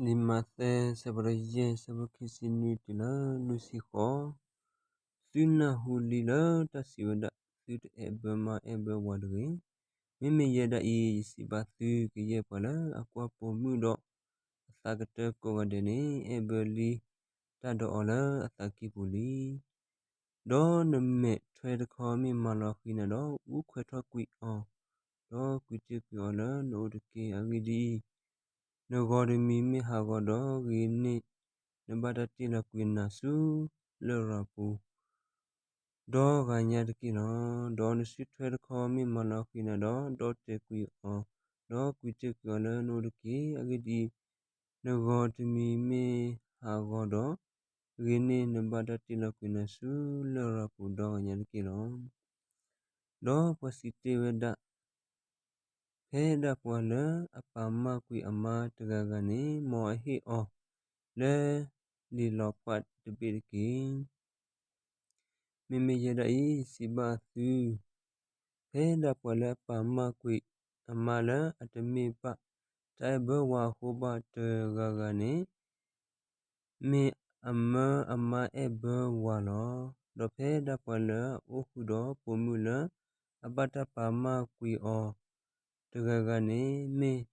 လံာ်မးသဲ ဆၢဒိၣ်ယဲၢ် ဆၢဖိခံဆံနွံတုၤလၢလွံၢ်ဆံဃိး, သုနၢ်ဟူလံလၢတၢ်စံးဝဲဒၣ်, သုတအဲၣ်ဘၢမါအဲၣ်ဘၢဝၤတဂ့ၤ. မ့မ့ၢ်ယဲဒၣ်အံၤ ယစံးဘၣ်သုကယဲၢ်ပှၤလၢအကွၢ်ပိာ်မုၣ်ဒီးအသးကတၢၢ်ကိးဂၤဒဲးန့ၣ် အဲၣ်ဘၢလံတၢ်ဒီးအီၤလၢအသးကံၢ်ပူၤလံ. ဒီးနမဲာ်ထွဲတခီမ့ၢ်မၤလီၤအဃံနၤဒီး အူခွဲးထီၣ်ကွံာ်အီၤ, ဒီးကွံာ်တ့ၢ်ကွံာ်အီၤလၢနအိၣ်တက့ၢ်. အဂ့ၢ်ဒ်အံၤ, နဂီၤတမံၤမ့ၢ်ဟးဂီၤဒီးဂ့ၤန့ၢ်, နဘၣ်တၢ်တ့ၢ်လီၤကွံာ်နၤဆူလရာ်ပူၤ ဒီဂၤညါတက့ၢ်လီၤ. ဒီးနစုထွဲတခီမ့ၢ်မၤလီၤအဃံနၤဒီး ဒီတဲာ်ကွံာ်အီၤ, ဒီးကွံာ်တ့ၢ်ကွံာ်အီၤလၢနအိၣ်တက့ၢ်. အဂ့ၢ်ဒ်အံၤ, နဂီၤတမံၤမ့ၢ်ဟးဂီၤဒီးဂ့ၤန့ၢ်, နဘၣ်တၢ်တ့ၢ်လီၤကွံာ်နၤဆူလရာ်ပူၤဒီဂၤညါတက့ၢ်လီၤ. ဒီးပှၤစံးတ့ၢ်ဝဲဒၣ်, ဖဲဒၣ်ပှၤလၢအပာ်မၢ်ကွံာ်အမါတဂၤဂၤန့ၣ် မ်အဟ့ၣ်အီၤလၢလံာ်လီၤဖးတဘ့ၣ်တက့ၢ်. မ့မ့ၢ်ယဲဒၣ်အံၤ ယစံးဘၣ်သု, ဖဲဒၣ်ပှၤလၢအပာ်မၢ်ကွံာ်အမါလၢအတမ့ၢ်ဘၣ်တၢ်အဲၣ်ဘၢဝၤအဃိဘၣ်တဂၤဂၤန့ၣ် မ့ၢ်အမၢအမါအဲၣ်ဘၢဝၤလီၤ. ဒီးဖဲဒၣ်ပှၤလၢအအိၣ်ဃုာ်ဒီးပိာ်မုၣ်လၢအဘၣ်တၢ်ပာ်မၢ်ကွံာ်အီၤတဂၤဂၤန့ၣ် မ့ၢ်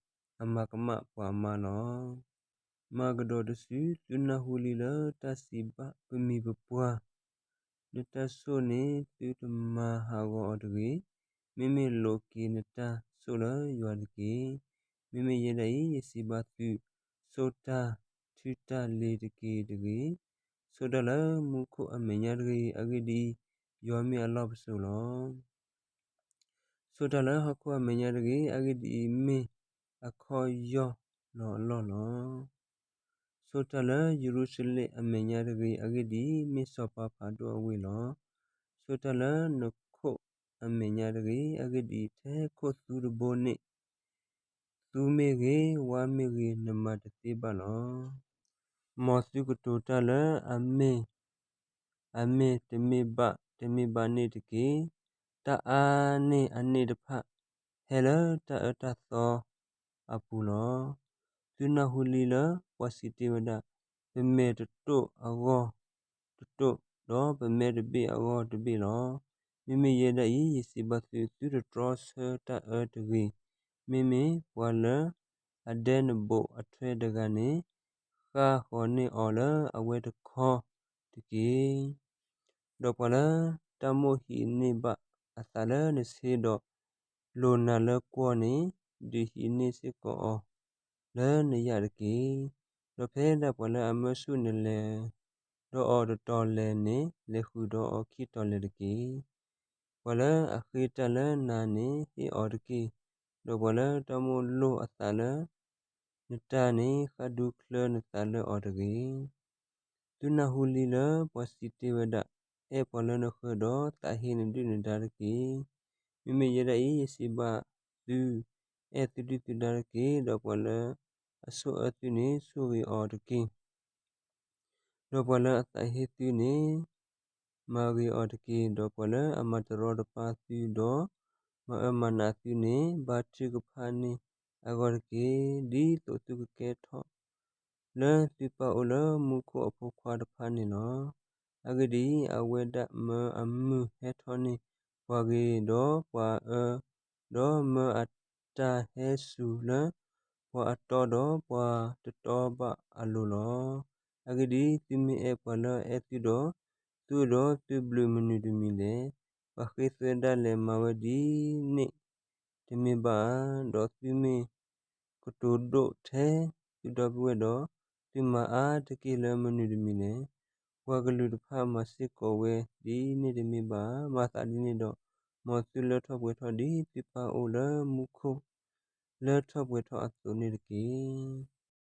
အမၤကမၣ်ပှၤအမါလီၤ. မၤကဒီးတစု, သုနၢ်ဟူလံလၢတၢ်စံးဘၣ်ပမိၢ်ပပှၢ်, နတၢ်ဆိၣ်န့ၣ်သုတမၤဟးဂီၤအီၤတဂ့ၤ. မ့မ့ၢ်လိးက့ၤနတၢ်ဆိၣ်လၢယွၤတက့ၢ်. မ့မ့ၢ်ယဲဒၣ်အံၤ ယစံးဘၣ်သု, ဆိၣ်တၢ်ထုတၢ်လ့ၤတက့ၢ်တဂ့ၤ. ဆိၣ်တၢ်လၢမူခိၣ်အမဲာ်ညါတဂ့ၤ, အဂ့ၢ်ဒ်အံၤ, ယွၤမ့ၢ်အလီၢ်ပစိာ်လီၤ. ဆိၣ်တၢ်လၢဟီၣ်ခိၣ်အမဲာ်ညါတဂ့ၤ, အဂ့ၢ်ဒ်အံၤ, မ့ၢ်အခီၣ်ယီၢ်လီၤအလီၢ်လီၤ. ဆိၣ်တၢ်လၢယရူၤၡလ့ၣ်အမဲာ်ညါတဂ့ၤ, အဂ့ၢ်ဒ်အံၤ, မ့ၢ်စီၤပၤဖးဒိၣ်အဝ့ၢ်လီၤ. ဆိၣ်တၢ်လၢနခိၣ်အမဲာ်ညါတဂ့ၤ, အဂ့ၢ်ဒ်အံၤ, ထဲခိၣ်သူတဘိန့ၣ် သူမ့ၢ်ဂ့ၤ, ဝါမ့ၢ်ဂ့ၤ, နမၤတသ့ဘၣ်လီၤ. မ်သုကတိၤတၢ်လၢအမ့ၢ်, အမ့ၢ်တမ့ၢ်ဘၣ်, တမ့ၢ်ဘၣ်န့ၣ်တက့ၢ်. တၢ်အါန့ၢ်အန့ၣ်တဖၣ် ဟဲလၢတၢ်အၢတၢ်သီအပူၤလီၤ. သုနၢ်ဟူလံလၢပှၤစံးတ့ၢ်ဝဲဒၣ်, ပမဲာ်တတိၢ်အဂီၢ်တတိၢ်, ဒီးပမဲာ်တဘ့ၣ်အဂီၢ်တဘ့ၣ်လီၤ. မ့မ့ၢ်ယဲဒၣ်အံၤ ယစံးဘၣ်သု, သုတတြီဆၢတၢ်အၢတဂ့ၤ. မ့မ့ၢ်ပှၤလၢအဒဲနဘိးအထွဲတဂၤန့ၣ် ဃၣ်ဃီၤန့ၢ်အီၤလၢအဝဲတခီတက့ၢ်. ဒီးပှၤလၢတၢ်မိၣ်ဟံးန့ၢ်ဘၣ်အသးလၢနဆ့ဒီး လိၣ်နၤလၢကွီၢ်န့ၣ်, ဒုးဟံးန့ၢ်စ့ၢ်ကီးအီၤလၢနယာ်တက့ၢ်. ဒီးဖဲဒၣ်ပှၤလၢအမၢဆူၣ်နလဲၤဒီးအီၤတတီၤလဲၣ်န့ၣ်, လဲၤဃုာ်ဒီးအီၤခံတီၤလဲၣ်တက့ၢ်. ပှၤလၢအဃ့တၢ်လၢနၤန့ၣ် ဟ့ၣ်အီၤတက့ၢ်. ဒီးပှၤလၢတၢ်မိၣ်လိၣ်အသးလၢနတၢ်န့ၣ်, ဃၣ်ဒူချၢနသးလၢအီၤတဂ့ၤ. သုနၢ်ဟူလံလၢပှၤစံးတ့ၢ်ဝဲဒၣ်, အဲၣ်ပှၤလၢနဃၢၤဒီး သးဟ့နဒုၣ်နဒါတက့ၢ်. မ့မ့ၢ်ယဲဒၣ်အံၤ ယစံးဘၣ်သု, အဲၣ်သုဒုၣ်သုဒါတက့ၢ်. ဒီးပှၤလၢအဆိၣ်အၢသုန့ၣ် ဆိၣ်ဂ့ၤအီၤတက့ၢ်. ဒီးပှၤလၢအသးဟ့သုန့ၣ် မၤဂ့ၤအီၤတက့ၢ်. ဒီးပှၤလၢအမၤတရီတပါသုဒီး မၤအၢမၤနးသုန့ၣ်, ဘါထုကဖၣ်န့ၢ်အဂီၢ်တက့ၢ်. ဒ်သိးသုကကဲထီၣ်လၢသုပၢ်အိၣ်လၢမူခိၣ်အဖိခွါတဖၣ်န့ၣ်လီၤ. အဂ့ၢ်ဒ်အံၤ, အဝဲဒၣ်မၢအမုၢ်ဟဲထီၣ်န့ၢ်ပှၤဂ့ၤဒီးပှၤအၢ, ဒီးမၢအတၢ်ဟဲစူၤလၢပှၤအတီဒီးပှၤတတီဘၣ်အလိၤလီၤ. အဂ့ၢ်ဒ်အံၤ, သုမ့ၢ်အဲၣ်ပှၤလၢအအဲၣ်သုဒီး, သုအိၣ်ဒီးသုဘျုးမနုၤတမံၤလဲၣ်. ပှၤဃ့သွဲဒၣ်လဲာ်မၤဝဲဒ်န့ၣ်တမ့ၢ်ဘၣ်ဧါ. ဒီးသုမ့ၢ်ကတိၤဒိၣ်ထဲသုဒီပုၢ်ဝဲၢ်ဒီး, သုမၤအါတက့ၢ်လၢမနုၤတမံၤလဲၣ်. ပှၤကလုာ်တဖၣ်မၤစ့ၢ်ကီးဝဲဒ်န့ၣ်တမ့ၢ်ဘၣ်ဧါ. မၤသးဒ်န့ၣ်ဒီး, မ်သုလၢထီၣ်ပှဲၤထီၣ်ဒ်သုပၢ်အိၣ်လၢမူခိၣ်လၢထီၣ်ပှဲၤထီၣ်အသိးန့ၣ်တက့ၢ်.